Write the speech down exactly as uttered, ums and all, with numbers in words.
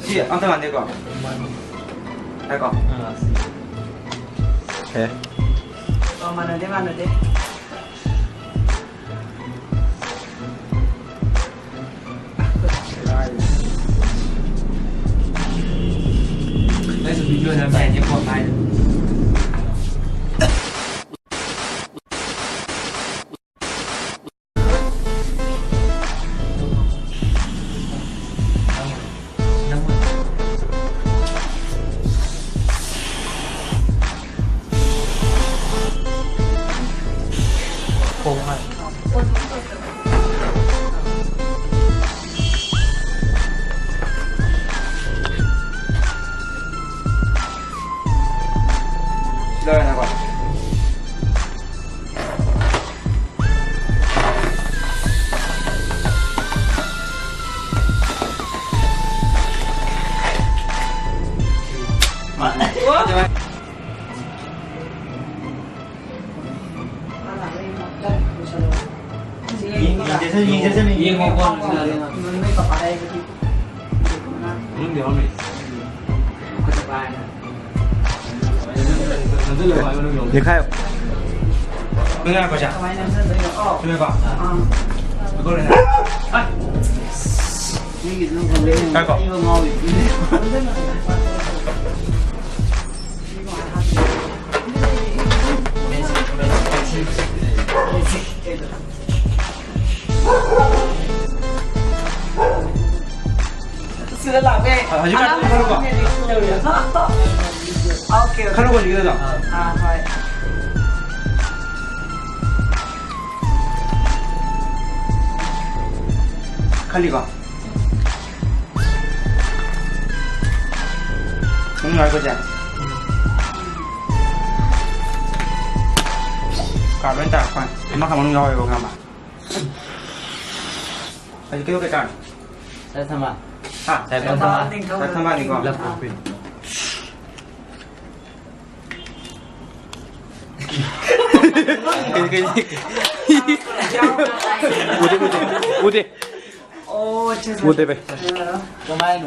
ꯁꯤ ꯑꯝꯇ ꯃꯥꯟꯗꯦꯀꯣ? ꯉꯥꯏꯈꯣ꯫ ꯍꯦ꯫ ꯑꯣ, ꯃꯥꯟꯅꯗꯦ, ꯃꯥꯟꯅꯗꯦ꯫ ꯅꯪꯁꯨ video ꯅꯝꯕ ꯍꯩꯇꯦꯀꯣ ꯍꯥꯏꯗꯣ꯫ ꯂꯩꯈꯥꯏꯌꯣ꯫ ꯉꯥꯏꯈꯣ꯫ ꯁꯤꯗ ꯂꯥꯛꯑꯦ꯫ ꯍꯧꯖꯤꯛ ꯑꯉꯥꯡ ꯈꯜꯂꯨꯀꯣ꯫ Okay, okay. ꯈꯜꯂꯨꯀꯣ ꯍꯧꯖꯤꯛꯀꯤꯗꯣ꯫ ꯑꯥ, ꯍꯣꯏ꯫ ꯈꯜꯂꯤꯀꯣ? ꯃꯅꯨꯡ ꯌꯥꯎꯔꯤꯀꯣ ꯆꯦ? ꯀꯥꯔꯗ ꯂꯣꯏ ꯇꯥꯔꯛꯄ꯫ ꯑꯃꯈꯛ ꯃꯅꯨꯡ ꯌꯥꯎꯔꯦꯕ, ꯈꯪꯉꯕ? ꯍꯧꯖꯤꯛꯀꯤꯗꯣ ꯀꯩ ꯀꯥꯔꯗ? ꯁꯥꯔ ꯊꯝꯕꯥꯜ꯫ ꯍꯥ? ꯁꯥꯔ ꯊꯝꯕꯥꯜ꯫ ꯁꯥꯔ ꯊꯝꯕꯥꯜꯅꯤꯀꯣ? ꯂꯐꯨ꯫ ꯎꯗꯦ, ꯎꯗꯦ, ꯎꯗꯦ꯫ Oh, muchas ꯎꯗꯦ ꯚꯥꯏ꯫ Tomar.